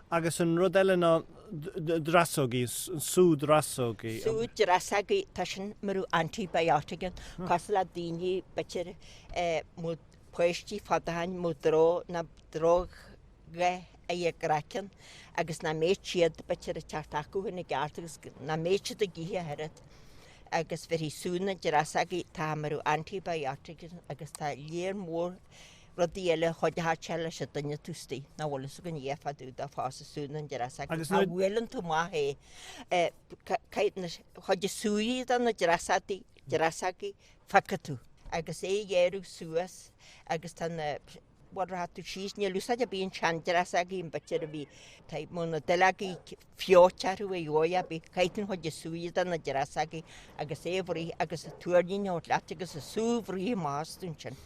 Agus an rud eile ná dreasógaí, an sú dreasógaí. Sú dreasógaí, tá sin mar antibiotic ann, cosúil le daoine b'fhéidir mo páistí fad ó shoin mo dro na drochdhath ar a gcraiceann agus nach mbeadh siad b'fhéidir ag teacht acu ina gceart agus nach mbeadh siad ag ithe a oiread agus bheirfidh sú na dreasógaí tá mar antibiotic ann agus tá léar mór rudaí eile a chuideochadh sé leis an duine tú istigh nach bhfuil fhios againn a fá dtaobh de fosta sú na ndreasógaí. Agus Má nuair. bhuaileann tú amach é, caith na chuid is súirí de na dreasógaí, dreasógaí, feicfidh tú. Agus é a ghearradh suas agus tá na, bhuel rachaidh tú síos, níl úsáid ar bith an seandreasógaí an b'fhéidir a bhí, tá na duilleogaí feoite orthu ar dhóigh ar bith, caith an chuid is súirí de na dreasógaí agus é a bhruith agus an tuairnín a thabhairt leat agus an sú a bhruith amach astu ansin.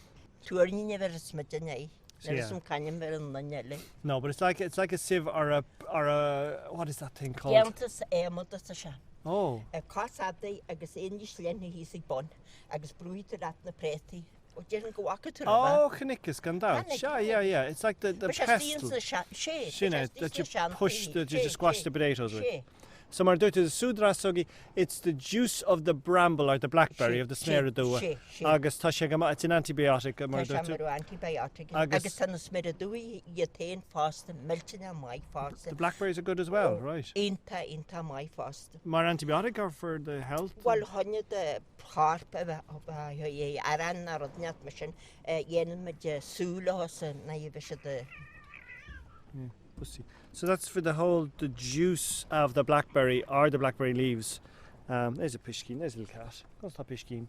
Tuairnín a bheireas muid in aghaidh. Níl fhios a'm c'ainm ar an duine eile. No, but it's like, it's like a sieve or a, or a, what is that thing called? Déantas adhmad atá sé. Oh. Cos fhada agus é níos leithne thíos ag bun agus brúfaidh tú leat na préataí. Ó déarfainn go bhfaca tú roimhe. Oh, chonaiceas, gan dabht. Chonaic, Sea, yeah, yeah. It's like the, the Bhí sé pestle. istigh ins na sea, Sin bhí é, sé that you istigh sna push, seantaí. that you Sé, just squash sé, the potatoes with. sé. So mar a dúirt tú, the sú dreasógaí, it's the juice of the bramble or the blackberry of the sméara dubha agus tá sé go maith, it's an antibiotic mar a Tá dúirt sé tú. mar antibiotic Agus- agus tá na sméara dubha iad féin fosta, millteanach maith fosta. The blackberries are good as well, right. Iontach, iontach maith fosta. Mar antibiotic or for the health? Bhuel, choinne do chorp a bheith arán ná rud inteacht mar sin, dhéanann muid sú leo sa ná bheidh siad a. Pussy. So that's for the whole, the juice of the blackberry or the blackberry leaves. Um, there's a piscín, there's a little cat. Conas tá piscín?